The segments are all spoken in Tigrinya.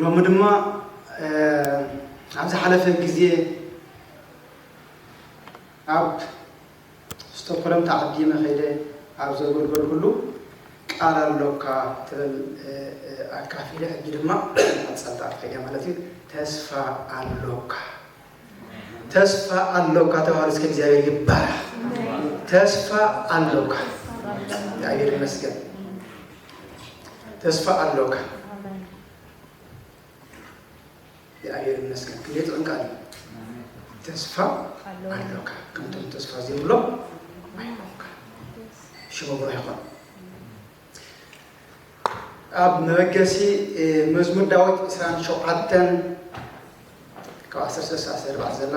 ሎሚ ድማ ኣብ ዝሓለፈ ግዜ ኣብ ስቶኮሎም ተዓዲመ ከይደ ኣብ ዘገልገልኩሉ ቃል ኣሎካ ትብል ኣካፊለ፣ ሕጂ ድማ ቀጸልታ ከይደ ማለት እዩ። ተስፋ ኣሎካ፣ ተስፋ ኣሎካ ተባህሉ። እስከ እግዚኣብሔር ይባረክ። ተስፋ ኣሎካ። እግዚኣብሔር ይመስገን። ተስፋ ኣሎካ። እግዚኣብሔር ይመስገን። ክንደይ ጥዑም ቃል እዩ። ተስፋ ኣሎካ። ከምቶም ተስፋ ዘይብሎም ኣይኮንካ። ሽሙ ብሩክ ይኹን። ኣብ መበገሲ መዝሙር ዳዊት ዕስራን ሸውዓተን ካብ ዓሰርተ ሰለስተ ዓሰርተ ኣርባዕተ ዘላ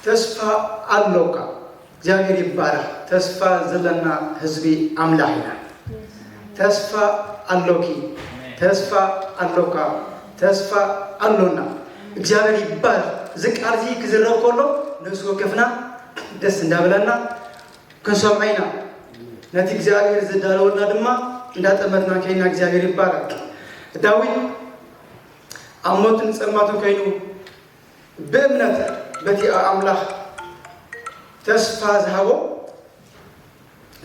ተስፋ ኣሎካ። እግዚኣብሔር ይባረክ። ተስፋ ዘለና ህዝቢ ኣምላኽ ኢና። ተስፋ ኣሎኪ። ተስፋ ኣሎካ። ተስፋ ኣሎና። እግዚኣብሔር ይባረክ። እዚ ቃል እዚ ክዝረብ ከሎ ነፍሲ ወከፍና ደስ እንዳበለና ክንሰምዖ ኢና። ነቲ እግዚኣብሔር ዘዳለወልና ድማ እንዳጠመትና ከይና እግዚኣብሔር ይባረክ። ዳዊት ኣብ ሞትን ጸልማትን ኮይኑ ብእምነት በቲ ኣምላኽ ተስፋ ዝሃቦ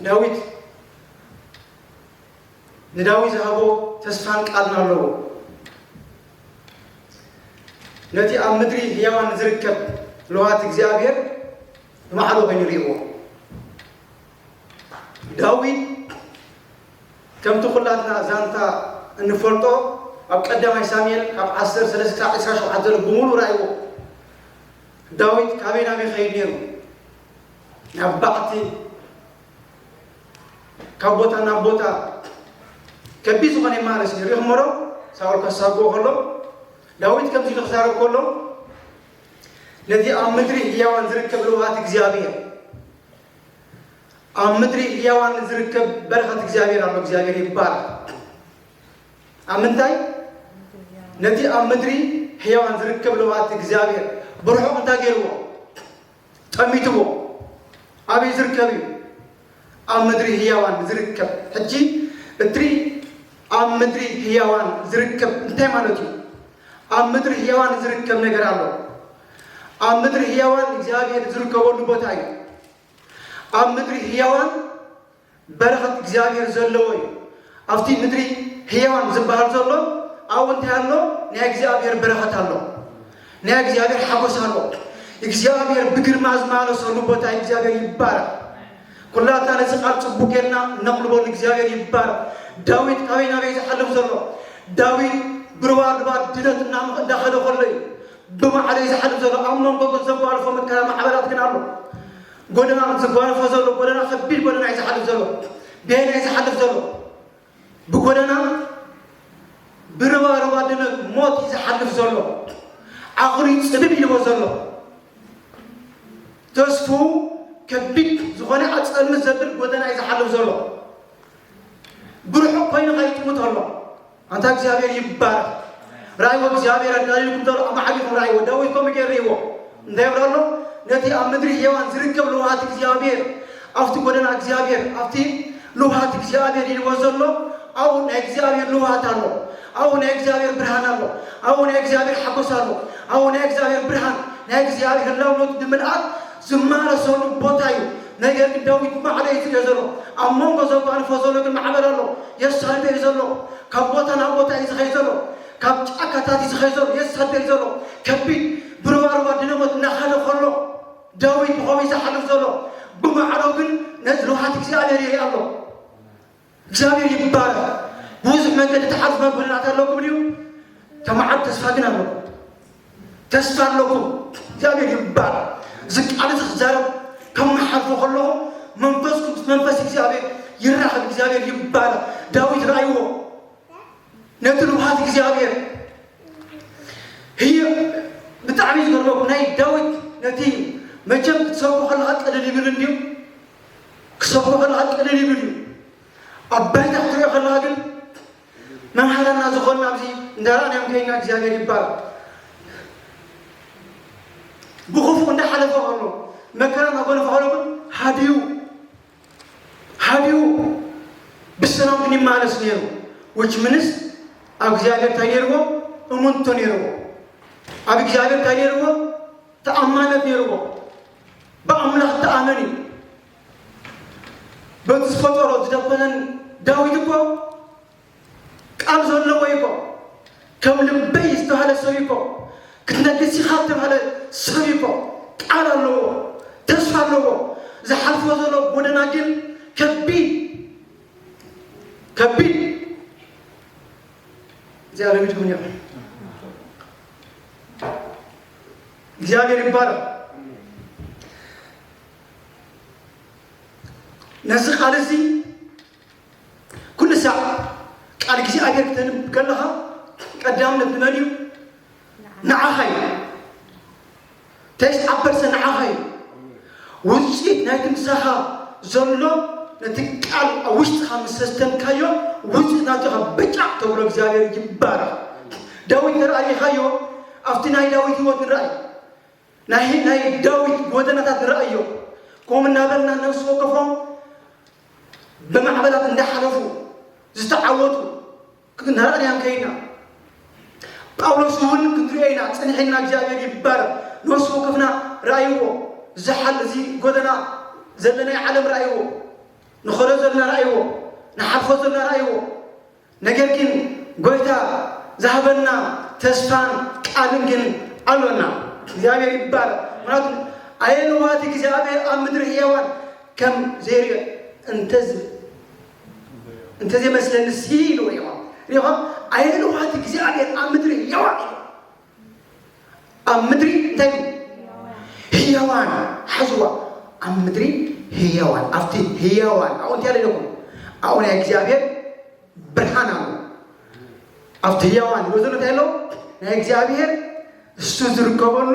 ዳዊት፣ ንዳዊት ዝሃቦ ተስፋን ቃልን ኣለዎ። ነቲ ኣብ ምድሪ ህያዋን ዝርከብ ለውሃት እግዚኣብሔር ብማዕዶ ኮይኑ ርእይዎ። ዳዊት ከምቲ ኩላትና ዛንታ እንፈልጦ ኣብ ቀዳማይ ሳሙኤል ካብ ዓሰርተ ሰለስተ ክሳብ ዕስራን ሸውዓተን ዘሎ ብምሉእ ራእይዎ። ዳዊት ካበይ ናበይ ኸይድ ነይሩ? ናብ ባዕቲ፣ ካብ ቦታ ናብ ቦታ ከቢድ ዝኾነ ይማለስ ነይሩ። ይኽመሮ ሳውል ከሳግዎ ከሎ ዳዊት ከምዚ ኢሉ ክዛረብ ከሎ ነቲ ኣብ ምድሪ ህያዋን ዝርከብ ልውሃት እግዚኣብሔር ኣብ ምድሪ ህያዋን ዝርከብ በረኸት እግዚኣብሔር ኣሎ። እግዚኣብሔር ይባረክ። ኣብ ምንታይ? ነቲ ኣብ ምድሪ ህያዋን ዝርከብ ለውሃት እግዚኣብሔር ብርሑቕ እንታይ ገይርዎ? ጠሚትዎ። ኣበይ ዝርከብ እዩ? ኣብ ምድሪ ህያዋን ዝርከብ። ሕጂ እትሪ ኣብ ምድሪ ህያዋን ዝርከብ እንታይ ማለት እዩ? ኣብ ምድሪ ህያዋን ዝርከብ ነገር ኣሎ። ኣብ ምድሪ ህያዋን እግዚኣብሔር ዝርከበሉ ቦታ እዩ። ኣብ ምድሪ ህያዋን በረኸት እግዚኣብሔር ዘለዎ እዩ። ኣብቲ ምድሪ ህያዋን ዝበሃል ዘሎ ኣብኡ እንታይ ኣሎ? ናይ እግዚኣብሔር በረኸት ኣሎ። ናይ እግዚኣብሔር ሓጎስ ኣሎ። እግዚኣብሔር ብግርማ ዝመላለሰሉ ቦታ እዩ። እግዚኣብሔር ይባረክ። ኩላትና ነዚ ቃል ጽቡቅ ጌርና ነቕልበሉ። እግዚኣብሔር ይባረክ። ዳዊት ካበይ ናበይ ዝሓልፍ ዘሎ? ዳዊት ብርባርባ ድነት እናኸደ ከሎ እዩ። ብማዕረ እዩ ዝሓልፍ ዘሎ። ኣብ መንጎ ግን ዘጓልፎ መከራ ማዕበላት ግን ኣሎ። ጎደና ዝጓልፎ ዘሎ ጎደና ከቢድ ጎደና እዩ ዝሓልፍ ዘሎ። ብየናይ እዩ ዝሓልፍ ዘሎ? ብጎደና ብርባርባ ድነት ሞት እዩ ዝሓልፍ ዘሎ። ዓቕሉ እዩ ጽብብ ኢልዎ ዘሎ። ተስፉ ከቢድ ዝኾነ ኣብ ጸልምት ዘብል ጎደና እዩ ዝሓልፍ ዘሎ። ብርሑቕ ኮይኑ ከይጥምት ኣሎ። ኣንታ እግዚኣብሔር ይባረክ። ራእይዎ እግዚኣብሔር ኣዳልልኩም ዘሎ ኣማዕቢኹም ራእይዎ። ዳዊት ከምኡ ገይሩ ርእይዎ። እንታይ ይብሎ ኣሎ? ነቲ ኣብ ምድሪ ህያዋን ዝርከብ ልውሃት እግዚኣብሔር፣ ኣብቲ ጎደና እግዚኣብሔር፣ ኣብቲ ልውሃት እግዚኣብሔር ኢልዎ ዘሎ፣ ኣብኡ ናይ እግዚኣብሔር ልውሃት ኣሎ። ኣብኡ ናይ እግዚኣብሔር ብርሃን ኣሎ። ኣብኡ ናይ እግዚኣብሔር ሓጎስ ኣሎ። ኣብኡ ናይ እግዚኣብሔር ብርሃን፣ ናይ እግዚኣብሔር ህላውነቱ ብምልኣት ዝማረሰሉ ቦታ እዩ። ነገር ግን ዳዊት ማዕረ እዩ ዝሪኦ ዘሎ። ኣብ መንጎ ዘጓንፎ ዘሎ ግን ማዕበል ኣሎ። የሳድዶ እዩ ዘሎ። ካብ ቦታ ናብ ቦታ እዩ ዝኸይድ ዘሎ። ካብ ጫካታት እዩ ዝኸይድ ዘሎ። የሳድዶ እዩ ዘሎ። ከቢድ ብርባርባ ድነሞት እናኸደ ከሎ ዳዊት ብኸመይ እዩ ዝሓልፍ ዘሎ? ብማዕዶ ግን ነቲ ልውሃት እግዚኣብሔር ይርኢ ኣሎ። እግዚኣብሔር ይባረክ። ብዙሕ መንገዲ ትሓልፉ ጎደናታት ኣለኩም ድዩ? ተማዓዱ ተስፋ ግን ኣለኩም። ተስፋ ኣለኩም። እግዚኣብሔር ይባረክ። እዚ ቃል እዚ ክዛረብ ከመሓልፎ ከለኹ መንፈስኩም ምስ መንፈስ እግዚኣብሔር ይራኸብ። እግዚኣብሔር ይባረክ። ዳዊት ራእይዎ ነቲ ልውሃት እግዚኣብሔር ህየ ብጣዕሚ ዝገርመኩም ናይ ዳዊት ነቲ መቸም ክትሰብኮ ከለኻ ቅልል ይብል እንድዩ። ክሰብኮ ከለኻ ቅልል ይብል እዩ። ኣብ ባይታ ክትሪኦ ከለኻ ግን መምሃራና ዝኾንና ኣብዚ እንዳረኣናዮም ከይና እግዚኣብሔር ይባረክ። ብኽፉእ እንዳሓለፈ ከሎ መከራ እናጎነፈ ከሎ ግን ሃዲኡ ሃዲኡ ብሰላም ግን ይመላለስ ነይሩ። which means ኣብ እግዚኣብሔር እንታይ ነይርዎ? እሙንቶ ነይርዎ። ኣብ እግዚኣብሔር እንታይ ነይርዎ? ተኣማነት ነይርዎ። ብኣምላኽ ተኣመን እዩ። በቲ ዝፈጠሮ ዝደኮነን ዳዊት እኮ ቃል ዘለዎ እዩ እኮ። ከም ልበይ ዝተባህለ ሰብ እዩ እኮ። ክትነግስ ኢኻ ዝተባህለ ሰብ እዩ እኮ። ቃል ኣለዎ፣ ተስፋ ኣለዎ። ዝሓልፎ ዘሎ ጎደና ግን ከቢድ፣ ከቢድ። እግዚኣብሔር ይድኩም እዮም። እግዚኣብሔር ይባረክ። ነዚ ቃል እዚ ኩሉ ሳዕ ቃል እግዚኣብሔር ክተንብ ከለኻ ቀዳምነት ንመን እዩ? ንዓኻ እዩ። ተስዓ ፐርሰንት ንዓኻ እዩ። ውፅኢት ናይቲ ምሳኻ ዘሎ ነቲ ቃል ኣብ ውሽጥኻ ምስ ሰስተንካዮ ውፅኢት ናቱ ብጫ ተብሎ እግዚኣብሔር ይባረኽ። ዳዊት ተራእይኻዮ ኣብቲ ናይ ዳዊት ህይወት ንረኣይ ናይ ናይ ዳዊት ጎደናታት ንረኣዮ። ከምኡ እናበልና ነፍሲ ወከፎም ብማዕበላት እንዳሓለፉ ዝተዓወቱ ክንረኣና ከይና ጳውሎስ እውን ክንሪኦ ኢና ጽኒሕና እግዚኣብሔር ይባረክ። ነፍሲ ወከፍና ረኣይዎ ዝሓል እዚ ጎደና ዘለናይ ዓለም ረኣይዎ ንኸዶ ዘለና ረኣይዎ ንሓልፎ ዘለና ረኣይዎ። ነገር ግን ጎይታ ዝሃበና ተስፋን ቃልን ግን ኣሎና። እግዚኣብሔር ይባረክ። ምክንያቱ ኣየንዋት እግዚኣብሔር ኣብ ምድሪ ህያዋን ከም ዘይርዮ እንተዝ እንተዘይመስለኒ ሲ ኢሉ ሪኢኹም ሪኢኹም ኣየንዋት እግዚኣብሔር ኣብ ምድሪ ህያዋን ኢሉ ኣብ ምድሪ እንታይ ህያዋን ሓዝዋ ኣብ ምድሪ ህያዋን ኣብቲ ህያዋን ኣብኡ እንታይ ኣለኩም ኣብኡ ናይ እግዚኣብሔር ብርሃን ኣሎ። ኣብቲ ህያዋን ይበዘሎ እንታይ ኣሎ ናይ እግዚኣብሔር እሱ ዝርከበሉ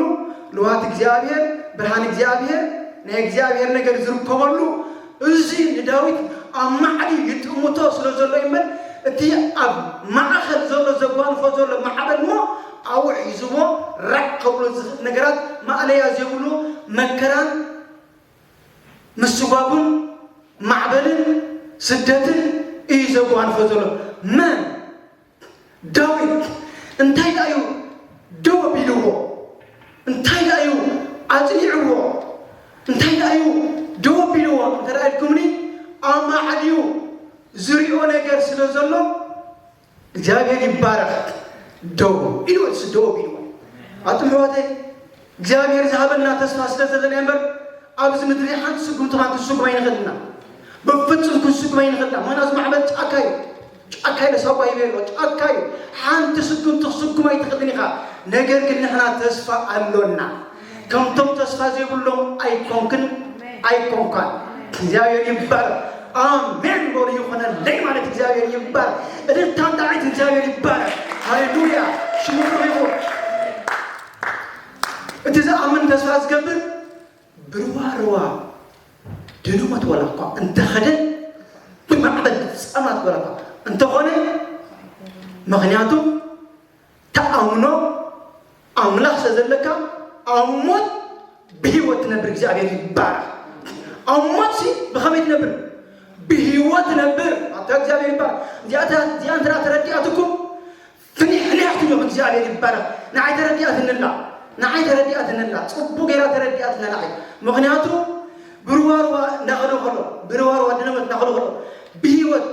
ልዋት እግዚኣብሔር ብርሃን እግዚኣብሔር ናይ እግዚኣብሔር ነገር ዝርከበሉ እዚ ንዳዊት ኣብ ማዕዲ ይጥምቶ ስለ ዘሎ ይመል እቲ ኣብ ማእኸል ዘሎ ዘጓንፎ ዘሎ ማዕበል ሞ ኣብኡ ሒዝዎ ራዕ ከብሎ ዝኽእል ነገራት ማእለያ ዘይብሉ መከራን ምስጓጉን ማዕበልን ስደትን እዩ ዘጓንፎ ዘሎ። መን ዳዊት እንታይ ደኣ እዩ ደው ኣቢልዎ? እንታይ ደኣ እዩ ኣጽኒዕዎ? እንታይ ደኣ እዩ ደው ኣቢልዎ እንተ ደኣ ኢልኩምኒ፣ ኣብ ማዕድኡ ዝሪኦ ነገር ስለ ዘሎ እግዚኣብሔር ይባረኽ። ደው ኢልዎ፣ እሱ ደው ኣቢልዎ። ኣቱም ኣሕዋተይ እግዚኣብሔር ዝሃበና ተስፋ ስለ ዘለና እምበር ኣብዚ ምድሪ ሓንቲ ስጉምቲ ክንስጉም ኣይንኽእልና። ብፍጹም ክንስጉም ኣይንኽእልና። ምኽንያቱ ማዕበል ጫካ እዩ። ጫካ ኢለ ሳባ ይበሎ ጫካ እዩ። ሓንቲ ስጉምቲ ክስጉም ኣይትኽእልን ኢኻ። ነገር ግን ንሕና ተስፋ ኣሎና። ከምቶም ተስፋ ዘይብሎም ኣይኮንክን ኣይኮንኳን። እግዚኣብሔር ይባረክ። ኣሜን በሉ። ይኾነለይ ማለት እግዚኣብሔር ይባረክ። እልልታን ጣዕት እግዚኣብሔር ይባረክ። ሃሌሉያ ሽሙ ክብር ይኹን። እቲ ዝኣምን ተስፋ ዝገብር ብርዋርዋ ድንወት ወላ እኳ እንተኸደ ብማዕበል ጸማት ወላ እኳ እንተኾነ ምኽንያቱ ተኣምኖ ኣምላኽ ስለ ዘለካ ኣብ ሞት ብህይወት ትነብር እግዚኣብሔር ይባረክ። ኣብ ሞት ሲ ብኸመይ ትነብር? ብህይወት ትነብር። ኣብታ እግዚኣብሔር ይባረክ። እዚኣ እዚኣ እንተ ተረዲኣትኩም ፍኒሕኒሕ ትብሉ እግዚኣብሔር ይባረክ። ንዓይ ተረዲኣትንላ ንዓይ ተረዲኣትንላ ጽቡቅ ገይራ ተረዲኣትና ንዓይ። ምክንያቱ ብርዋርዋ እንዳኸደ ከሎ ብርዋርዋ ድነመት እንዳኸደ ከሎ ብህይወት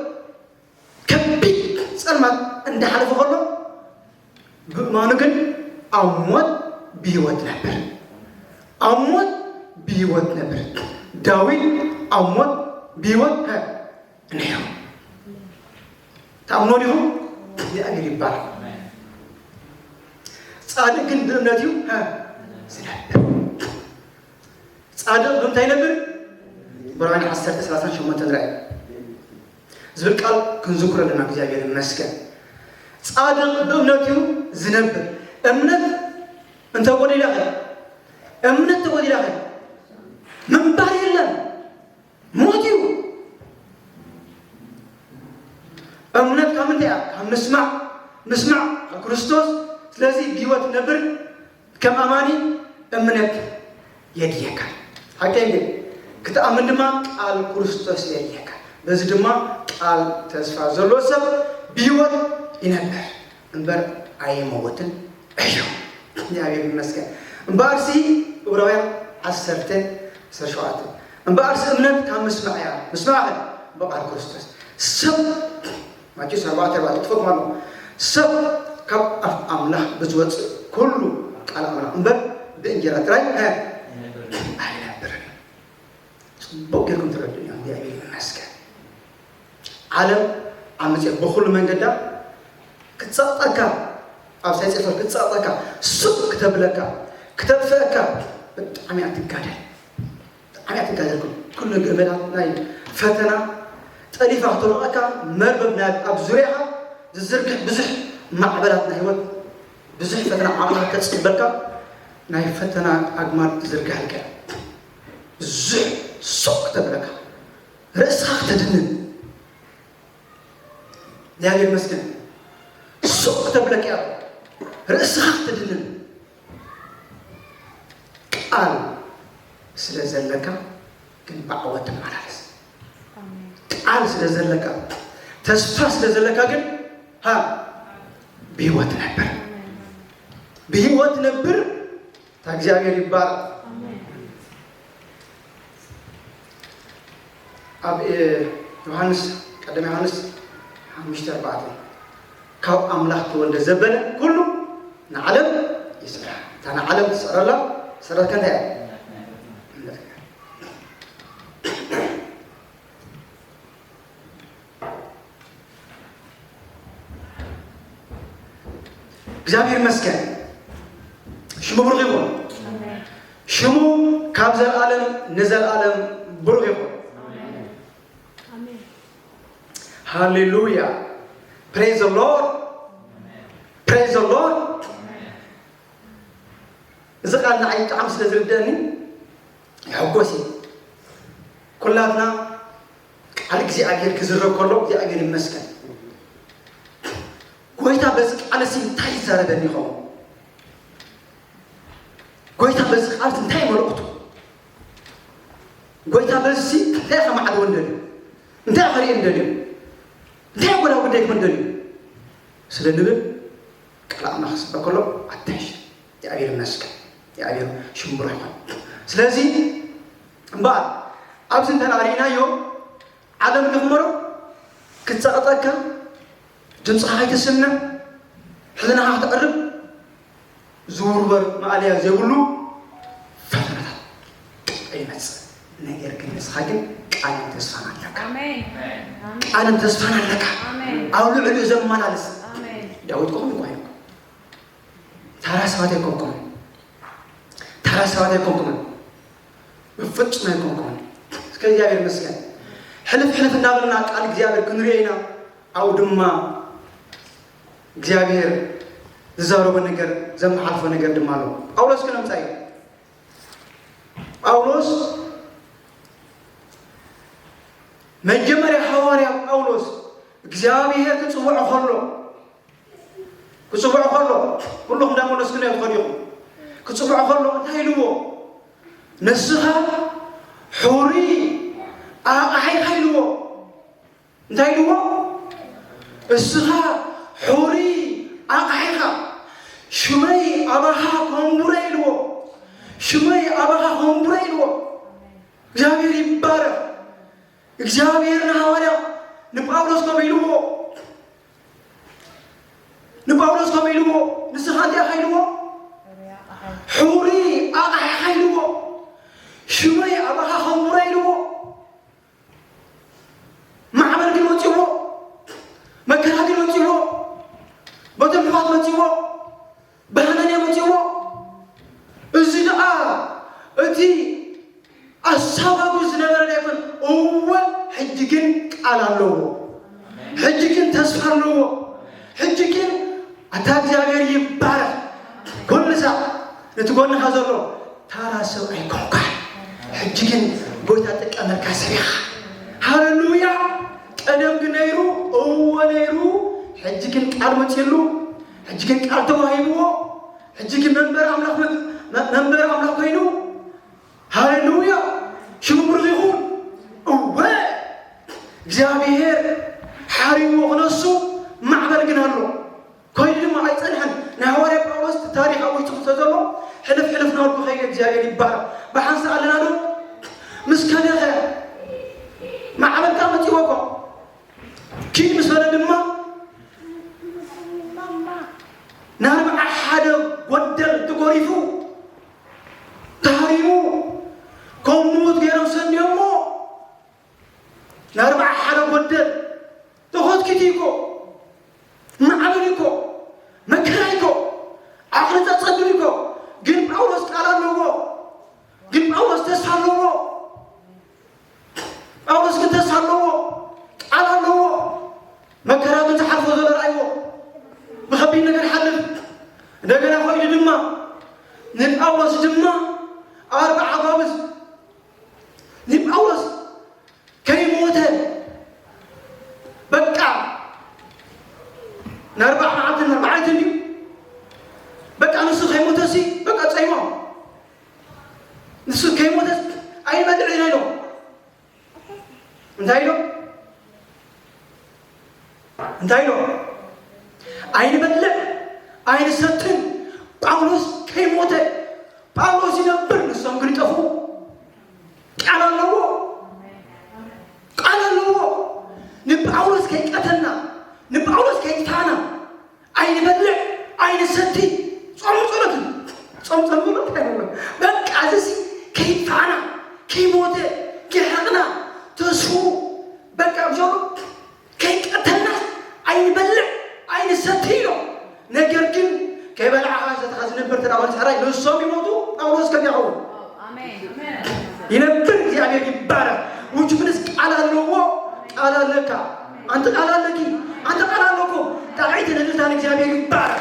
ከቢድ ጸልማት እንዳሓለፈ ከሎ ብእማኑ ግን ኣብ ሞት ብህይወት ነበር። ኣብ ሞት ብህይወት ነበር። ዳዊት ኣብ ሞት ብህይወት ነይሩ። ታምኖ ዲኹም? እግዚኣብሔር ይባረክ። ጻድቅ ግን ብእምነት እዩ ዝነብር። ጻድቅ ብምንታይ ይነብር? ዕብራውያን ዓሰርተ ሰላሳን ሸሞንተን ዝረኣየ ዝብል ቃል ክንዝክሮ ኣለና። እግዚኣብሔር ይመስገን። ጻድቅ ብእምነት እዩ ዝነብር። እምነት እንተጎዲላኸ እምነት ተጎዲላኸ ምንባር የለን። ሞት እዩ። እምነት ካብ ምንታይ እያ? ካብ ምስማዕ። ምስማዕ ካብ ክርስቶስ። ስለዚ ብህይወት ነብር ከም ኣማኒ እምነት የድልየካ። ሓቀይ እንዴ? ክትኣምን ድማ ቃል ክርስቶስ የድልየካ። በዚ ድማ ቃል ተስፋ ዘሎ ሰብ ብህይወት ይነብር እምበር ኣይመውትን እዩ። እግዚኣብሔር ይመስገን። እምበኣርሲ ዕብራውያን ዓሰርተ ዓሰርተ ሸውዓተ እምበኣርሲ እምነት ካብ ምስማዕ እያ፣ ምስማዕ ብቓል ክርስቶስ። ሰብ ማቴዎስ ኣርባዕተ ኣርባዕተ ትፈልጥዎ ኣለኹም። ሰብ ካብ ኣፍ ኣምላኽ ብዝወፅእ ኩሉ ቃል ኣምላኽ እምበር ብእንጀራ ጥራይ ኣይነብርን። ጽቡቕ ጌርኩም ትረድኡ እዮም። እግዚኣብሔር ይመስገን። ዓለም ዓመጽ ብኹሉ መንገዳ ክትጸቕጠካ፣ ኣብ ሳይጸፈር ክትጸቕጠካ፣ ሱቕ ክተብለካ፣ ክተጥፍአካ ብጣዕሚ እያ ትጋደል። ብጣዕሚ እያ ትጋደል። ኩሉ ገመዳት ናይ ፈተና ጠሊፋ ክተውድቐካ፣ መርበብ ናይ ኣብ ዙርያኻ ዝዝርግሕ ብዙሕ ማዕበላት ናይ ህይወት፣ ብዙሕ ፈተና ዓቕልኻ ተጽበልካ፣ ናይ ፈተና ኣግማድ ትዝርግሐልካ እያ። ብዙሕ ሱቕ ክተብለካ፣ ርእስኻ ክተድንን። እግዚኣብሔር ይመስገን። ሱቕ ክተብለካ እያ፣ ርእስኻ ክተድንን። ቃል ስለ ዘለካ ግን ብዓወት ትመላለስ። ቃል ስለ ዘለካ፣ ተስፋ ስለ ዘለካ ግን፣ ሃ፣ ብህይወት ነብር። ብህይወት ነብር። እታ እግዚኣብሔር ይባረክ። ኣብ፣ እ፣ ዮሃንስ፣ ቀደም ዮሃንስ ሓሙሽተ ኣርባዕተ፣ ካብ ኣምላኽ ተወልደ ዘበለ ኩሉ ንዓለም ይስዕራ። እታ ንዓለም ትስዕረላ ስዕረትካ እንታይ እያ? እምነትካ። እግዚኣብሔር ይመስገን። ሽሙ ብሩኽ ይኹን። ሽሙ ካብ ዘልኣለም ንዘልኣለም ብሩኽ ይኹን። ሃሌሉያ። Praise the Lord. Praise the Lord. እዚ ቃል ንዓይ ብጣዕሚ ስለ ዝርደእኒ ይሕጎስ እየ። ኩላትና ቃል እግዚኣብሔር ክዝረብ ከሎ እግዚኣብሔር ይመስገን። ጎይታ በዚ ቃል እዚ እንታይ ይዛረበኒ ይኸውን? ጎይታ በዚ ቃል እዚ እንታይ መልእኽቱ? ጎይታ በዚ እንታይ ከማዕድወ እንደልዩ? እንታይ ከርእየ እንደልዩ? እንታይ ጎዳጉደ ክመን እንደልዩ? ስለ ንብል ቃል ኣምላኽ ክስበክ ከሎ ኣቴንሽን። እግዚኣብሔር ይመስገን። እግዚኣብሔር ሽሙ ብሩኽ ይኹን። ስለዚ እምበኣር ኣብዚ እንተ ርኢናዮ ዓለም ንኽመሮ ክትጸቕጠካ፣ ድምፅኻ ከይትስምዕ፣ ሕልናኻ ክተዕርብ ዝውርበር ማእለያ ዘይብሉ ፈተናታት ይመጽእ። ነገር ግን ንስኻ ግን ቃልን ተስፋን ኣለካ። ኣሜን። ቃልን ተስፋን ኣለካ። ኣሜን። ኣብ ልዕሊኡ ዘመላልስ ኣሜን። ዳዊት ከኹም ይኳይንኩም። ተራ ሰባት ኣይኮንኩምን። ተራ ሰባት ኣይኮንኩምን። ብፍጹም ኣይኮንኩምን። እስከ እግዚኣብሔር ይመስገን። ሕልፍ ሕልፍ እናበልና ቃል እግዚኣብሔር ክንሪኦ ኢና። ኣብኡ ድማ እግዚኣብሔር ዝዛረቦ ነገር፣ ዘመሓልፎ ነገር ድማ ኣሎ። ጳውሎስ ግን ኣምጻዩ። ጳውሎስ መጀመርያ ሃዋርያ ጳውሎስ እግዚኣብሔር ክጽውዖ ከሎ፣ ክጽውዖ ከሎ፣ ኩልኹም እንዳመለስኩ ናይ ትኸዱ ኢኹም። ክጽውዖ ከሎ እንታይ ኢልዎ? ንስኻ ሕሩይ ኣቕሓ ኢኻ ኢልዎ። እንታይ ኢልዎ? እስኻ ሕሩይ ኣቕሓ ኢኻ፣ ሽመይ ኣባኻ ከንቡረ ኢልዎ። ሽመይ ኣባኻ ከንቡረ ኢልዎ። እግዚኣብሔር ይባረኽ። እግዚኣብሔር ንሃዋርያ ንጳውሎስ ከምኡ ኢልዎ። ንጳውሎስ ከምኡ ኢልዎ። ንስኻ እንታይ ኢኻ ኢልዎ? ሕሩይ ኣቕሓ ኢኻ ኢልዎ። ሽመይ ኣባኻ ከንቡረ ኢልዎ። ማዕበል ግን መጺዎ፣ መከራ ግን መጺዎ፣ በቶም ሕዋት መጺዎ፣ ብሃናንያ መጺዎ። እዚ ደኣ እቲ ኣሳባቡ ዝነበረ ዳይኮን። እወ፣ ሕጂ ግን ቃል ኣለዎ። ሕጂ ግን ተስፋ ኣለዎ። ሕጂ ግን ኣታ እግዚኣብሔር ይባረኽ። ኩሉ ሳዕ ነቲ ጎንኻ ዘሎ ታራ ሰብ ኣይኮንካን። ሕጂ ግን ጎይታ ጥቀመልካ ሰብ ኢኻ። ሃሌሉያ። ቀደም ግን ነይሩ፣ እወ ነይሩ። ሕጂ ግን ቃል መጺሉ። ሕጂ ግን ቃል ተዋሂብዎ። ሕጂ ግን መንበር ኣምላኽ መ-፣ መ-፣ መንበር ኣምላኽ ኮይኑ። ሃሌሉያ። ሽሙ ብሩኽ ይኹን። እወ እግዚኣብሔር ሓሪዎ ክነሱ ዘሎ ሕልፍ ሕልፍ ናብልኩ ከይደ እግዚኣብሔር ይባረክ። ብሓንሳ ኣለና ዶ? ምስ ከደኸ ማዕበልካ መፂዎ እኮ። ኪድ ምስ በለ ድማ ንኣርብዓ ሓደ ጎደል ተጎሪፉ ተሃሪሙ ከም ምዉት ገይሮም ሰንዮሞ ንኣርብዓ ሓደ ጎደል ተኾትኪቲ እኮ ማዕበል እኮ መከራ እኮ ዓቕሊ ጸጸብር እኮ። ግን ጳውሎስ ቃል ኣለዎ። ግን ጳውሎስ ተስፋ ኣለዎ። ጳውሎስ ግን ተስፋ ኣለዎ፣ ቃል ኣለዎ። መከራ ግን ዝሓልፎ ዘሎ ርኣይዎ። ብኸቢድ ነገር ሓልፍ። እንደገና ኮይኑ ድማ ንጳውሎስ ድማ ኣርብዓ ጎበዝ ንጳውሎስ ከይሞተ በቃ ንኣርባዓ መዓልትን ኣርባዓ ለይትን ድዩ በቃ ንሱ ከይሞተሲ በቃ ጸይሞም ንሱ ከይሞተ ኣይበልዕን ኢሎም እንታይ ኢሎም እንታይ ኢሎም ኣይንበልዕ ኣይንሰትን ጳውሎስ ከይሞተ ጳውሎስ ይነብር ንሶም ግን ይጠፍኡ ቃል ኣለዎ ቃል ኣለዎ ንጳውሎስ ከይቀተልና ንጳውሎስ ከይጥፋእና ኣይንበልዕ ኣይንሰቲ ጾም ጸሎት ጾም ጸሎት በቃ እዚ ከይጥፋእና ከይሞተ ከይሓቕና ተስፉ በቃ ብዞሩ ከይቀተልና ኣይንበልዕ ኣይንሰቲ ኢሎም ነገር ግን ከይበላዕኻ ሰተኻ ዝነብር ተዳወን ሰራይ ንሶም ይሞቱ ጳውሎስ ከም ይኸውን ይነብር እግዚኣብሔር ይባረክ ውጅብንስ ቃል ኣለዎ ቃል ኣለካ ኣንቲ ቃል ኣለኪ ኣንቲ ቃል ኣለኩም ጣዕይትን እልልታን እግዚኣብሔር ይባረክ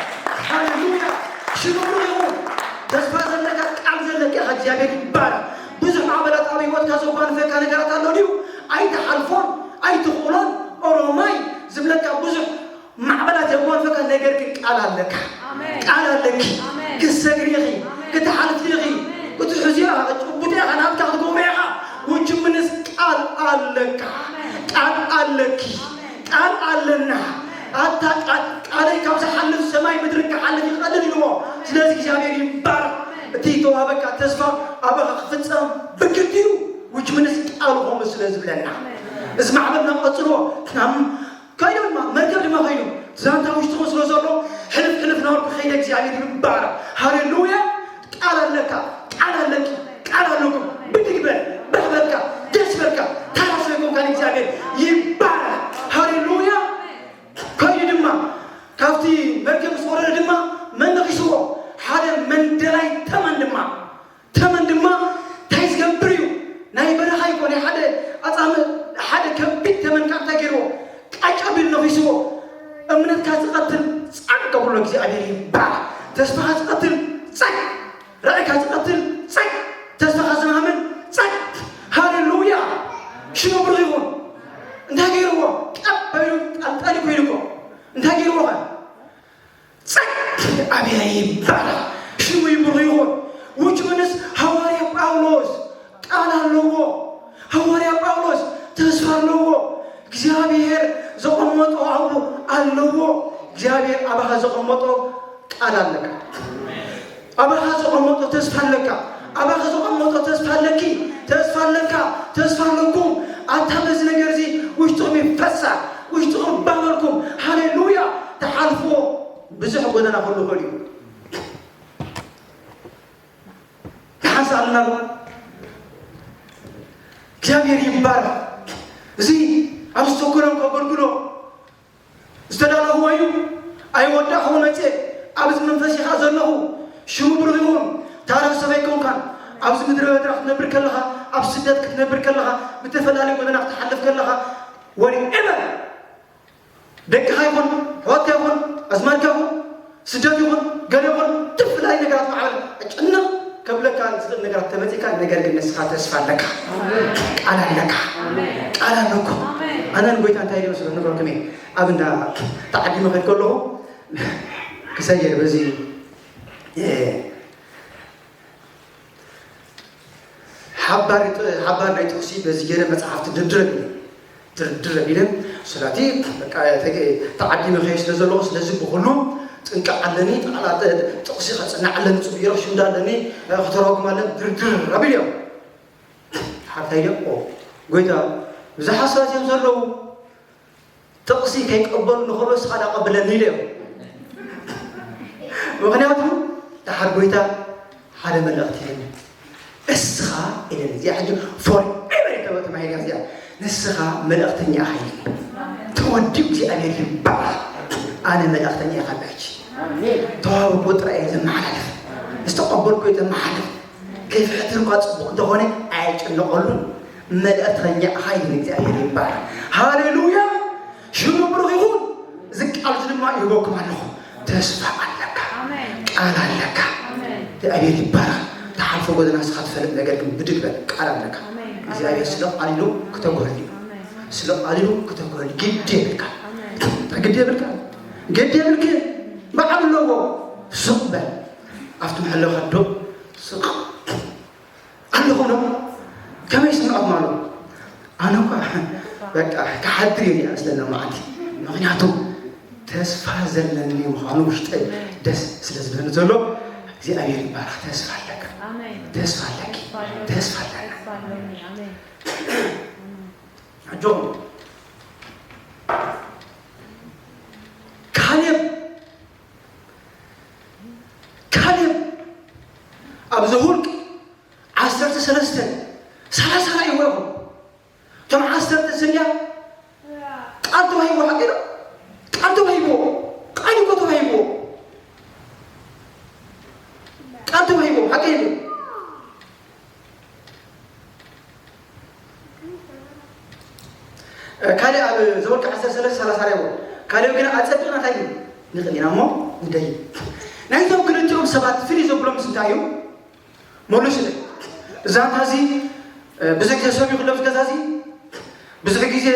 ሃሌሉያ ሽግሩ ይኹን ተስፋ ዘለካ ቃል ዘለካ ኢኻ እግዚኣብሔር ይባረክ ብዙሕ ማዕበላት ኣብ ህይወትካ ዘጓንፈካ ነገራት ኣሎ ድዩ ኣይትሓልፎን ኣይትኽእሎን ኦሮማይ ዝብለካ ብዙሕ ማዕበላት የጓንፈካ ነገር ግን ቃል ኣለካ ቃል ኣለኪ ክሰግሪ ኢኺ ክትሓልፊ ኢኺ ክትሕዝዮ ኢኻ ክትጭቡጢ ኢኻ ናትካ ክትገብሮ ኢኻ ውጅምንስ ቃል ኣለካ ቃል ኣለኪ ቃል ኣለና ኣታ ቃል ቃለይ ካብ ዝሓልፍ ሰማይ ምድሪ ክሓልፍ ይቐልል ኢልዎ ስለዚ እግዚኣብሔር ይባረክ እቲ ተዋህበካ ተስፋ ኣባኻ ክፍፀም ብግድ እዩ ውጅምንስ ቃል ኾኑ ስለ ዝብለና እዚ ማዕበልና ቀፅልዎ ከይዱ ድማ መርከብ ድማ ከይዱ ዛንታ ውሽጥኹም ስለ ዘሎ ሕልፍ ሕልፍ ናበልኩ ከይደ እግዚኣብሔር ይባረክ ሃሌሉያ ቃል ኣለካ ቃል ኣለኪ ቃል ኣለኩም ብድግ በል ባህ በልካ ደስ በልካ ታራ ስለ ኮንካ ንእግዚኣብሔር ይባረክ ሃሌሉያ ከይዱ ድማ ካብቲ መርከብ ምስ ወረደ ድማ መን ነኺስዎ ሓደ መንደላይ ተመን ድማ ተመን ድማ እንታይ ዝገብር እዩ ናይ በረኻ ይኮነ ሓደ ኣፃመ ሓደ ከቢድ ተመን ካብ እንታይ ገይርዎ ቃጭ ኣቢሉ ነኺስዎ እምነትካ ዝቐትል ፃቅ ገብርሎ እግዚኣብሔር ይባል ተስፋኻ ዝቐትል ፃቅ ራእይካ ዝቐትል ፃቅ ተስፋኻ ዝማምን ፃቅ ሃሌሉያ ሽሙ ብሩኽ ይኹን እንታይ ገይርዎ ቀበሉ ጠልጠሊ ኮይኑኮ እንታይ ገይርዎ ኸ ጸጥ ኣብያ ይባረኽ ሽሙ ይብሩ ይኹን ውጭውንስ ሃዋርያ ጳውሎስ ቃል ኣለዎ ሃዋርያ ጳውሎስ ተስፋ ኣለዎ እግዚኣብሔር ዘቐመጦ ኣብኡ ኣለዎ እግዚኣብሔር ኣባኻ ዘቐመጦ ቃል ኣለካ ኣባኻ ዘቐመጦ ተስፋ ኣለካ ኣባኻ ዘቐመጦ ተስፋ ኣለኪ ተስፋ ኣለካ ተስፋ ኣለኩም ኣታ በዚ ነገር እዚ ውሽጥኹም ይፈሳ ውሽጥኹም ባበልኩም ሃሌሉያ ተሓልፍዎ ብዙሕ ጎደና ክህሉ ይኽእል እዩ ተሓንሳእልና ዶ እግዚኣብሔር ይባረክ እዚ ኣብ ዝተኮሎም ከገልግሎ ዝተዳለኹዎ እዩ ኣይወዳእኹ መፅእ ኣብዚ መንፈስ ኢኻ ዘለኹ ሽሙ ብሩኽ ይኹን ታራ ሰበይ ኮንካን ኣብዚ ምድረ በዳ ክትነብር ከለኻ ኣብ ስደት ክትነብር ከለኻ ብተፈላለዩ ጎደና ክትሓልፍ ከለኻ ወሪኤበር ደቅኻ ይኹን ኣሕዋትካ ይኹን ኣዝማድካ ይኹን ስደት ይኹን ገለ ይኹን ትፍላይ ነገራት ማዕበል ጭንቕ ከብለካ ዝኽእል ነገራት ተመፂካ ነገር ግን ንስኻ ተስፋ ኣለካ ቃል ኣለካ ቃል ኣለኩም ኣነ ንጎይታ እንታይ ኢለ መስሎ ነገርኩም እየ ኣብ እንዳ ተዓዲመ ከድ ከለኹ ክሰየ በዚ ሓባር ናይ ጥቕሲ በዚ ገይረ መፅሓፍቲ ድርድር ኣቢለ ድርድር ኣቢለ ስለቲ ተዓዲመ ከየ ስለ ዘለኹ ስለዚ ብኩሉ ጥንቃ ኣለኒ፣ ጣዕላ ጥ-፣ ጥቕሲ ከጽናዕ ኣለኒ፣ ጽቡቕ ሽምዳ ኣለኒ፣ እ፣ ከተረጉም ኣለኒ፣ ድርድር ኣቢል እዮም። ሓታይ እዮም፣ ኦ፣ ጎይታ፣ ብዙሓት ሰባት እዮም ዘለዉ፣ ጥቕሲ ከይቀበሉ ንኸሎ እስኻ ዳ ቀብለኒ ኢለ እዮም። ምኽንያቱ፣ ደሓር ጎይታ ሓደ መልእኽቲ ይህብ። እስኻ ኢለኒ፣ እዚኣ ሕጂ ፎር ኤቨር የተባለ ተማሂርያ እዚኣ። ንስኻ መልእኽተኛ ኢኻ ኢለኒ። ተወዲኡ እግዚኣብሔር ይባረኽ። ኣነ መልእኽተኛ ኢኻ ሕጂ። ተዋህቦ ጥራይ እየ ዘመሓላልፍ። ዝተቐበልኩ እየ ዘመሓላልፍ። ከይፍሕትር እኳ ጽቡቕ እንተኾነ ኣይጨነቐሉን። መልእኽተኛ ኢኻ ኢለኒ እግዚኣብሔር ይባረኽ። ሃሌሉያ! ሽሙ ብሩኽ ይኹን። እዚ ቃል እዚ ድማ ይህበኩም ኣለኹ። ተስፋ ኣለካ። ኣሜን። ቃል ኣለካ። ኣሜን። እግዚኣብሔር ይባረኽ። ትሓልፎ ጎደና ንስኻ ትፈልጥ ነገር ግን ብድግ በል። ቃል ኣለካ። ኣሜን። እግዚኣብሔር ስለ ቃል ኢሉ ክተግህሉ እዩ። ኣሜን። ስለ ቃል ኢሉ ክተግህሉ ግድ የብልካ። ኣሜን። ግድ የብልካ። ግድ የብልክ። በዓል ኣለዎ። ስቕ በል። ኣብቲ መሐለኻ ዶ ስቕ ኣለኹም ዶ? ከመይ ይስምዐኩም ኣሎ? ኣነ እኳ በቃ ክሓድር እየ ዝመስለኒ መዓልቲ። ምኽንያቱ ተስፋ ዘለኒ ምዃኑ ውሽጠይ ደስ ስለ ዝብለኒ ዘሎ እግዚኣብሔር ይባረኽ። ተስፋ ኣለካ። ኣሜን። ተስፋ ኣለኪ። ተስፋ ኣለና። ተስፋ ኣለኒ። ኣሜን። ኣጆኹም። ካሌብ፣ ካሌብ ኣብ ዘኍልቍ ዓሰርተ ሰለስተ ሰላሳ ራእይዎ ኢኹም። እቶም ዓሰርተ ስንያ ቃል ተዋሂቦ፣ ሓቂ ነው። ቃል ተዋሂቦ፣ ቃል እኮ ተዋሂቦ፣ ቃል ተዋሂቦ፣ ሓቂ ነው። ካልእ ኣብ ዘኍልቁ ዓሰርተ ሰለስተ ሰላሳ ራእይዎ። ካልእ ግን ኣጸቢቕና እንታይ እዩ? ንኽእል ኢና እሞ ንደሊ። ናይዞም ክልቲኦም ሰባት ፍልይ ዘብሎም ምስ እንታይ እዩ? መሉስለይ። እዛ ዛንታ እዚ፣ እ፣ ብዙሕ ግዜ ሰሚኹ ኣለኹ፣ ገዛ እዚ ብዙሕ ግዜ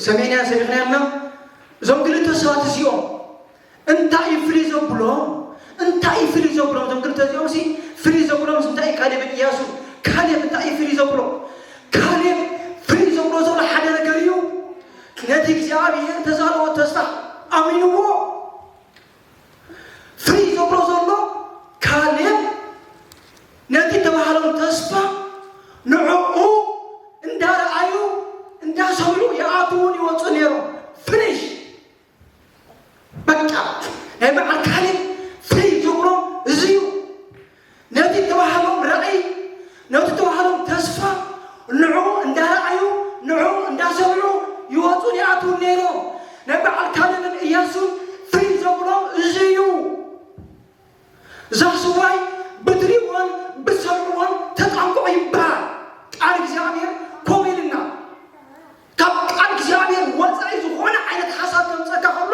ሰሚዕናያ ሰሚዕናያ ኣለና። እዞም ክልተ ሰባት እዚኦም እንታይ እዩ ፍልይ ዘብሎም? እንታይ እዩ ፍልይ ዘብሎም? እዞም ክልተ እዚኦም ሲ ፍልይ ዘብሎም እንታይ እዩ? ካሌብን ኢያሱን። ካሌብ እንታይ እዩ ፍልይ ዘብሎ? ካሌብ ፍልይ ዘብሎ ዘሎ ሓደ ነገር እዩ። ነቲ እግዚኣብሔር ተዛረቦ ተስፋ ኣሚንዎ። ፍልይ ዘብሎ ዘሎ ካሌብ ነቲ ተባህሎም ተስፋ ንዕኡ እንዳረኣዩ እንዳሰምዑ ይኣትዉን ይወፁ ነይሮም። ፍኒሽ። በቃ ናይ በዓል ካሌብ ፍልይ ዝብሎ እዚ እዩ። ነቲ ተባህሎም ራእይ፣ ነቲ ተባህሎም ተስፋ ንዑ እንዳረኣዩ፣ ንዑ እንዳሰምዑ ይወፁን ይኣትዉን ነይሮም። ናይ በዓል ካሌብን እያሱን ፍልይ ዘብሎም እዚ እዩ። እዛ ስዋይ ብትሪእዎን ብትሰምዕዎን ተጠንቀቑ ይበሃል። ቃል እግዚኣብሔር ከምኡ ኢልና። ካብ ቃል እግዚኣብሔር ወፃኢ ዝኾነ ዓይነት ሓሳብ ከምፀካ ከሎ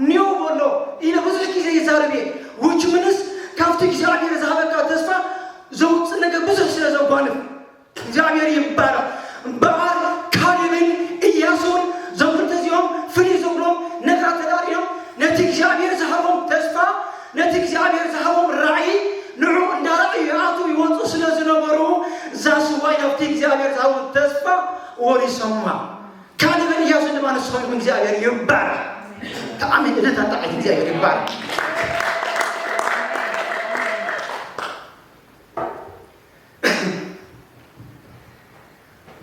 ኒዮ በሎ ኢለ ብዙሕ ግዜ ይዛረብ እየ። Which means ካብቲ እግዚኣብሔር ዝሃበካ ተስፋ ዘውፅእ ነገር ብዙሕ ስለ ዘጓንፍ እግዚኣብሔር ይባረኽ። እምበኣር ካሌብን እያሱን እዞም ክልተ እዚኦም ፍልይ ዘብሎም ነገራት ተዳልዮም ነቲ እግዚኣብሔር ዝሃቦም ተስፋ፣ ነቲ እግዚኣብሔር ዝሃቦም ራእይ ንዑ እንዳረኣዩ ይኣትዉ ይወፁ ስለ ዝነበሩ እዛ ስዋይ ናብቲ እግዚኣብሔር ዝሃቦም ተስፋ ወሪሶማ። ካሌብን እያሱን ድማ ንስኹም ኢኹም። እግዚኣብሔር ይባረኽ። ተኣሚን እደታ ጣዕት እግዚኣብሔር ይባረኽ።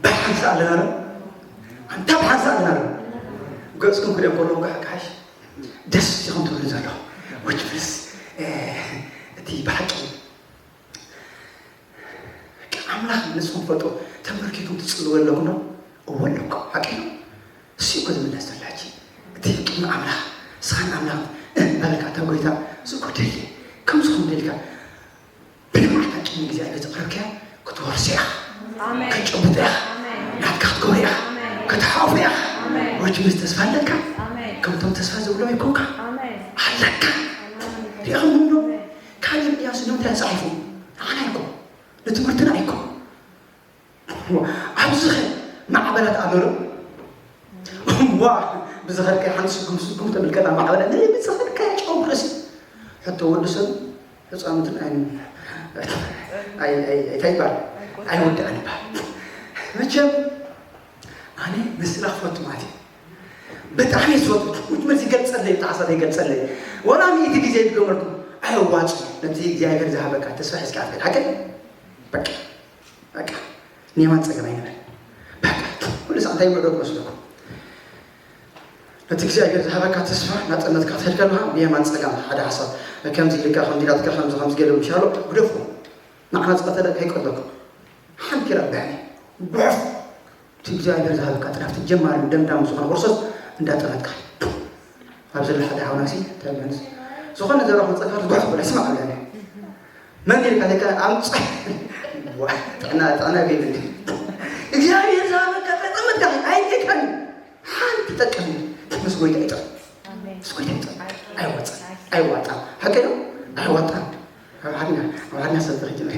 ብሓንሳእ ኣለና ዶ? ኣንታ ብሓንሳእ ኣለና ዶ? ገጽኩም ክሪኦም ከለኹ ጋሕ ጋሽ ደስ ኢኹም ትብሉ ዘለኹም። Which means፣ እ፣ እቲ ብሓቂ በቃ ኣምላኽ ንስኹም ትፈልጡ ተንበርኪኩም ትጽልዩ ኣለኩም ዶ? እወ ኣለኩም። ሓቂ ነው። እሱ እኮ ዝምለስ ዘሎ ሕጂ። እቲ ቅድሚ ኣምላኽ፣ ንስኻ ንኣምላኽ፣ እ፣ በልካ፣ "እታ ጎይታ፣ እዚ እኮ ደልየ፣ ከምዚ ከም ደልካ፣ ብንብዓት ኣጭኒ እግዚኣብሔር ዘቕረብካያ ክትወርሶ ኢኻ፣ ኣሜን። ክትጭብጦ ኢኻ፣ ኣሜን። ናትካ ክትገብሮ ኢኻ፣ ኣሜን። ክትሓቑፎ ኢኻ። ኣሜን። ወዲ ምስ ተስፋ ኣለካ፣ ኣሜን። ከምቶም ተስፋ ዘይብሎም ኣይኮንካ፣ ኣሜን። ኣለካ። ኣሜን። ሪኢኹም ዶ? ኣሜን። ካሌብ እያሱ ንምንታይ ተጻሒፉ? ንዓና ኣይኮን፣ ንትምህርትና ኣይኮን። ኣብዚ ኸ ማዕበላት ኣሎ ዶ? ዋ፣ ብዝኸድካዮ ሓንቲ ስጉም ስጉም ተብል፣ ከታ ማዕበላት፣ ነዚ ብዝኸድካዮ ጨው ርእሲ። ሕቶ ወዲ ሰብ ህፃውንትን ኣይ-፣ ኣይ-፣ ኣይ-፣ እንታይ ይባል? ኣይወዳእን ይባል። መቸም ኣነ ንስና ክፈቱ ማለት እዩ። ብጣዕሚ ዝፈቱ ውጅመት ይገልጸለይ፣ ብጣዕሳት ይገልጸለይ። ወላ ሚእቲ ግዜ ይድገመልኩም ኣየዋጽ። ነቲ እግዚኣብሔር ዝሃበካ ተስፋ ሒዝካ ኣትከድ ሓቂ በቃ በቃ ንየማን ጸገም ኣይንበል። በቃ ኩሉ ሰዓት እንታይ ምዕዶ ትመስለኩም? ነቲ እግዚኣብሔር ዝሃበካ ተስፋ ናጠመትካ ትኸድ ከለኻ ንየማን ጸጋም ሓደ ሓሳብ ከምዚ ኢልካ ከምዚ ናትካ ከምዚ ከምዚ ገለ ምሻሎ ግደፉ። ንዓና ዝቐተለ ከይቀትለኩም ሓንቲ ረብሐኒ ጉሐፍ እቲ እግዚኣብሔር ዝሃበካ ጥራፍቲ ጀማሪ ደምዳም ዝኾነ ክርስቶስ እንዳጠመትካ ኣብ ዘሎ ሓደ ሓውናሲ ተመንስ ዝኾነ ዘረኹ ጸጋር ዝጓሕ ብላ ስማዕ ኣለኒ መን ኢልካ ለካ ኣምጽ ጥዕና ጥዕና ገይብኒ እግዚኣብሔር ዝሃበካ ጠመትካ ኣይጌካኒ ሓንቲ ጠቀም ምስ ጎይታ ይጠ ምስ ጎይታ ይጠ ኣይወጽ ኣይዋጣ ሓቂ ነው ኣይዋጣ ኣምሓርኛ ኣምሓርኛ ሰብ ተኸጅመ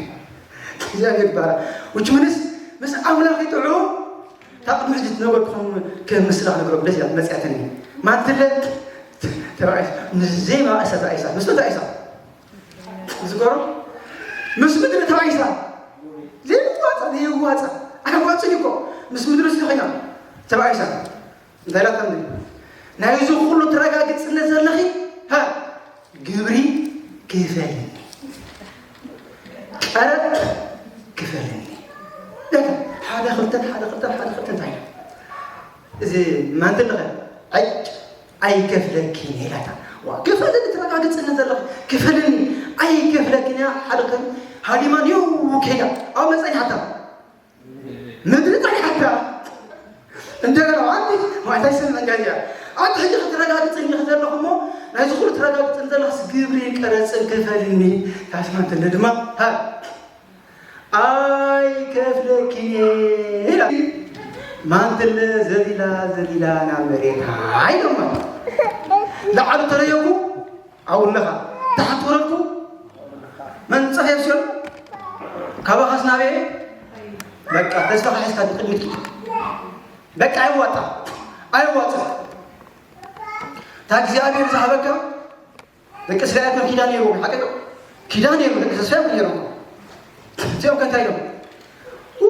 እግዚኣብሔር ባራ ውጭ ምንስ ምስ ኣምላኽ ይጥዑ ታቅሚ ሕጂ ትነበርኩም ክምስላ ክነግረኩም ደስ ኢላት መጽያትኒ ማንትለ ተባዒስ ምስ ዘይማእሰ ተባዒሳ ምስ ተባዒሳ ዝገሮ ምስ ምድሪ ተባዒሳ ዘይዋጻ ዘይዋጻ ኣይዋጽን እኮ ምስ ምድሪ ዝተኸይና ተባዒሳ እንታይ ኢላታ ናይዚ ኩሉ ተረጋግጽነት ዘለኺ ሃ ግብሪ ክፈልኒ ቀረጥ ክፈልኒ ሓደ ክልተን ሓደ ክልተን ሓደ ክልተን እንታይ እዚ ማንትለኸ ዕጭ ኣይከፍለኪን ኢላታ ክፈልኒ ተረጋግጽኒ ዘለኺ ክፈልኒ ኣይከፍለኪን እያ ሓደ ከም ሃዲማ ኒው ከይዳ ኣብ መጸኒሓታ ምድሪ ጸኒሓታ እንደገና ኣንቲ ማይታይ ስምዕን ጋያ ኣንቲ ሕጂ ክትረጋግጽ እንዲኺ ዘለኹ እሞ ናይዚ ኩሉ ትረጋግጽ ዘለኽስ ግብሪ ቀረጽን ክፈልኒ ታስማንትለ ድማ ሃ ኣይከፍለኪን ኢላ ማንትለ ዘሊላ ዘሊላ ናብ መሬት ኣይደማ ላዕሉ ተረየኩ ኣብኡ ኣለኻ ታሕቲ ወረድኩ መንፀፍ የብስዮ ካባኻስ ናበየ በቃ ተስፋ ካሒዝካ ቅድሚት በቃ ኣይዋጣ ኣይዋጣ እታ እግዚኣብሔር ዝሃበካ ደቂ እስራኤል ከም ኪዳን ነይርዎም ሓቂ ዶ ኪዳን ነይሩ ደቂ እስራኤል ነይሮም እዚኦም ከ እንታይ ኢሎም ው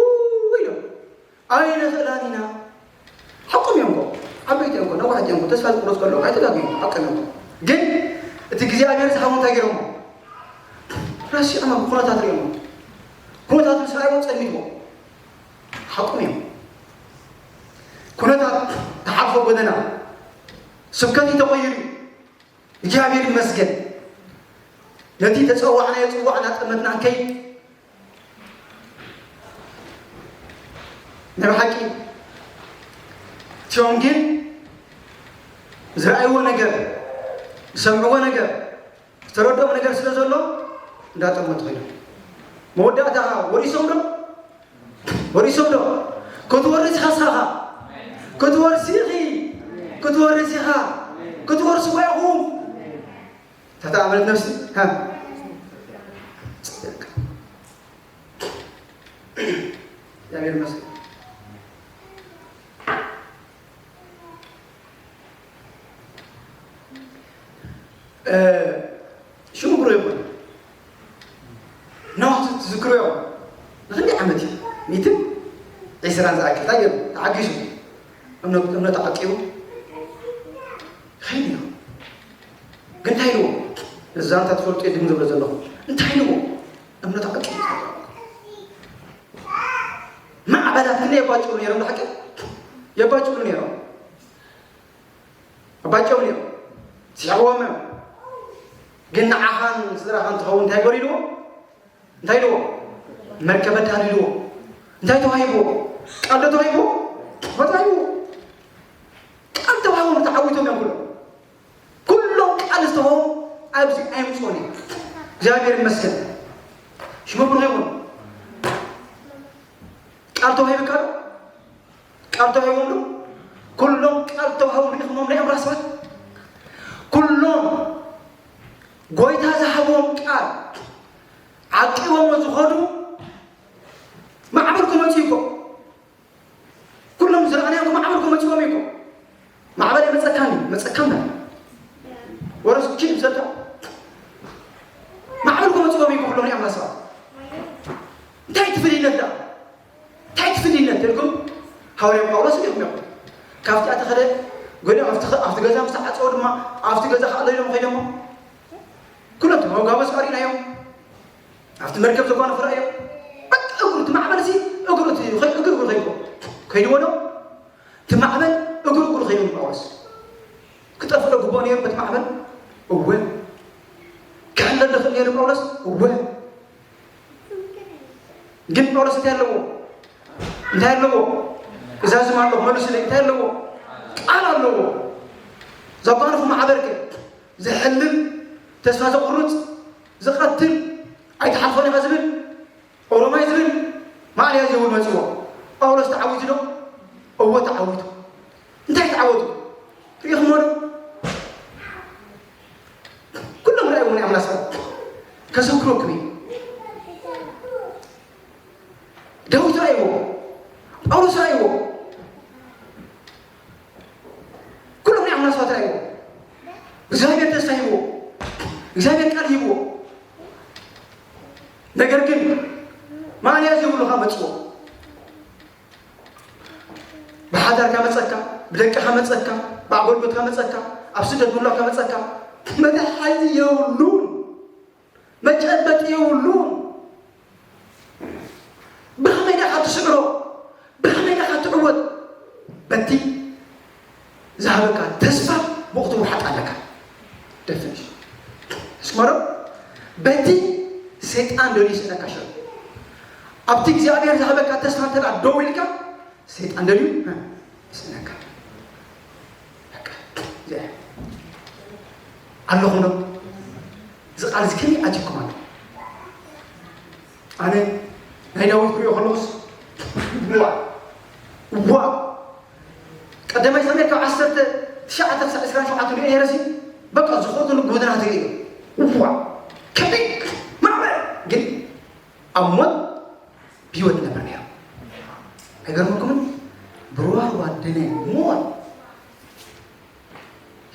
ኢሎም ኣይንኽእላን ኢና ሓቆም እዮም እኮ ዓበይቲ እዮም እኮ ነዋሕቲ እዮም እኮ ተስፋ ዝቁረፅ ከለዉ ኣይተጋግዩ ሓቆም እዮም እኮ ግን እቲ እግዚኣብሔር ዝሃቦም እንታይ ገይሮሞ ረሲዖም ኩነታት ሪኦሞ ኩነታት ምስ ረኣይዎም ፀልሚትዎ ሓቆም እዮም ኩነታት ተሓልፎ ጎደና ስብከት ተቆይሩ እግዚኣብሔር ይመስገን ነቲ ተፀዋዕናዮ ፅዋዕ እናጠመትና ንከይድ ናይ ብሓቂ እቲኦም ግን ዝረኣይዎ ነገር ዝሰምዕዎ ነገር ዝተረድኦም ነገር ስለ ዘሎ እንዳጠመቱ ኮይኖም መወዳእታ ወሪሶም ዶ ወሪሶም ዶ ክትወርስ ኢኻ ስኻኻ ክትወርስ ኢኺ ክትወርስ ኢኻ ክትወርስ ኢኹም ተተኣመነት ነፍሲ እግዚኣብሔር ይመስገን ሽሙ ብሮ ይኹን ነዋሕቲ ትዝክርዮ ንክንደይ ዓመት እዩ ሚትን ዒስራን ዝኣክል እንታይ ገይሩ ተዓጊሱ እምነቱ ዓቂቡ ይኸይድ እዩ ግን እንታይ ኢልዎ እዛ እንታ ትፈልጡ የድም ዝብሎ ዘለኹ እንታይ ኢልዎ እምነቱ ዓቂቡ ማዕበላት ግን የባጭሉ ነይሮም ብሓቂ የባጭሉ ነይሮም ኣባጨው እዮም ሲሕዎም እዮም ግን ንዓኻን ስድራኻን ትኸውን እንታይ ገሩ ኢልዎ እንታይ ኢልዎ መርከብ ኣዳሉ ኢልዎ እንታይ ተዋሂብዎ ቃል ዶ ተዋሂብዎ ተዋሂብዎ ቃል ተዋሂቦም ተዓዊቶም እዮም ኩሎም ኩሎም ቃል ዝተዋህቦም ኣብዚ ኣይምፅኦን እዩ እግዚኣብሔር ይመስገን ሽመ ብሩኽ ይኹን ቃል ተዋሂብካ ዶ ቃል ተዋሂቦም ዶ ኩሎም ቃል ተዋሂቦም ሪኢኹሞም ናይ ኣምራ ሰባት ኩሎም ጎይታ ዝሃቦም ቃል ዓቂቦሞ ዝኸዱ ማዕበል ክመፁ ይኮ ኩሎም ዝረኣናዮም ማዕበል ክመፅዎም ይኮ ማዕበል የመፀካኒ መፀካም ወረስኪ ይብዘልካ ማዕበል ክመፅዎም ይኮ ኩሎም ናይ ኣምራ ሰባት እንታይ ትፍልይነት ደኣ እንታይ ትፍልይነት ኢልኩም ሃዋርያ ጳውሎስ ኢኹም ኢኹም ካብቲ ኣተኸደ ገሊኦም ኣብቲ ኸ- ኣብቲ ገዛ ምስ ተዓጸወ ድማ ኣብቲ ገዛ ከዕለሎም ከይዶሞ ኩሎም እቲ መጋበስ ቀሪናዮም ኣብቲ መርከብ ዘጓነፉ ረኣዮም። በቃ እግሩ እቲ ማዕበል ሲ እግሩ እቲ ኸይ- እግሩ እግሩ ከይድዎ ከይድዎ ዶ እቲ ማዕበል እግሩ እግሩ ከይዱ ንጳውሎስ ክጠፍእ ግቡእ ነይሩ በቲ ማዕበል እወ ክሕለል ዝኽእል ነይሩ ጳውሎስ እወ ግን ጳውሎስ እንታይ ኣለዎ እንታይ ኣለዎ እዛዝም ኣለኹ መልሱለይ እንታይ ኣለዎ ቃል ኣለዎ ዘጓነፉ ማዕበል ከ ዝሕልል ተስፋ ዘቑርፅ ዝቐትል ኣይትሓልፎን ኢኻ ዝብል ኦሮማይ ዝብል ማእለያ ዘይብሉ መፅዎ ጳውሎስ ተዓዊቱ ዶ እዎ ተዓዊቱ እንታይ ተዓወቱ ርኢኹሞ ዶ ኩሎም ረኣይዎ ናይ ኣምላኽ ሰባት ከዘክረኩም እዩ ዳዊት ረኣይዎ ጳውሎስ ረኣይዎ ኩሎም ናይ ኣምላኽ ሰባት ረኣይዎ እግዚኣብሔር ተስፋ ሂብዎ እግዚኣብሔር ቃል ሂብዎ ነገር ግን ማእለያ ዘይብሉ ካብ መፅዎ ብሓዳር ካብ መፀካ ብደቅኻ መፀካ ብኣገልግሎት ካብ መፀካ ኣብ ስደት ምህላው ካብ መፀካ መድሓዚ የብሉን መጨበጢ የብሉን ብኸመይ ዳኻ ትስዕሮ ብኸመይ ዳኻ ትዕወት በቲ ዝሃበካ ተስፋ ብኡ ክትወሓጥ ኣለካ ደፍንሽ እስመሮ በቲ ሰይጣን ደልዩ ይስእነካ ሸ ኣብቲ እግዚኣብሔር ዝሃበካ ተስፋ እንተ ደው ኢልካ ሰይጣን ደልዩ ይስእነካ ኣለኹም ዶ እዚ ቃል እዚ ከመይ ኣትኩም ኣሎ ኣነ ናይ ዳዊት ክሪኦ ከለኹስ ዋ ዋ ቀዳማይ ሳሙኤል ካብ ዓሰርተ ትሽዓተ ክሳብ ዕስራን ሸውዓተን ሪኦ ነይረ ሲ በቃ ዝኾኑ ንጉድና ትርኢ እዋ ከመይ ማዕበል ግን ኣብ ሞት ብህይወት ነበር ነይሩ ኣይገርመኩምን ብሩዋሩዋ ድነ ሞት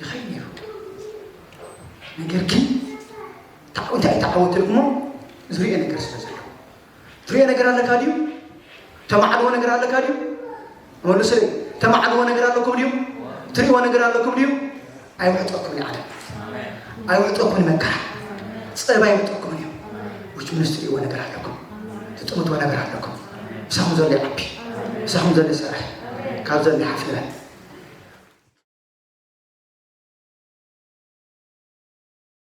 ይኸይድ ነይሩ ነገር ግን እንታይ ተዓወተ እሞ ዝሪኦ ነገር ስለ ዘሎ ትሪኦ ነገር ኣለካ ድዩ ተማዕድዎ ነገር ኣለካ ድዩ መልስለይ ተማዕድዎ ነገር ኣለኩም ድዩ ትሪእዎ ነገር ኣለኩም ድዩ ኣይውሕጠኩም ይዓለም ኣይውሕጠኩም መከራ ፀባ ይውጠኩም እዩ ውጭ ምንስ ትሪእዎ ነገር ኣለኩም ትጥምትዎ ነገር ኣለኩም ምሳኹም ዘሎ ይዓቢ ምሳኹም ዘሎ ይሰርሕ ካብ ዘሎ ይሓፍ ንበል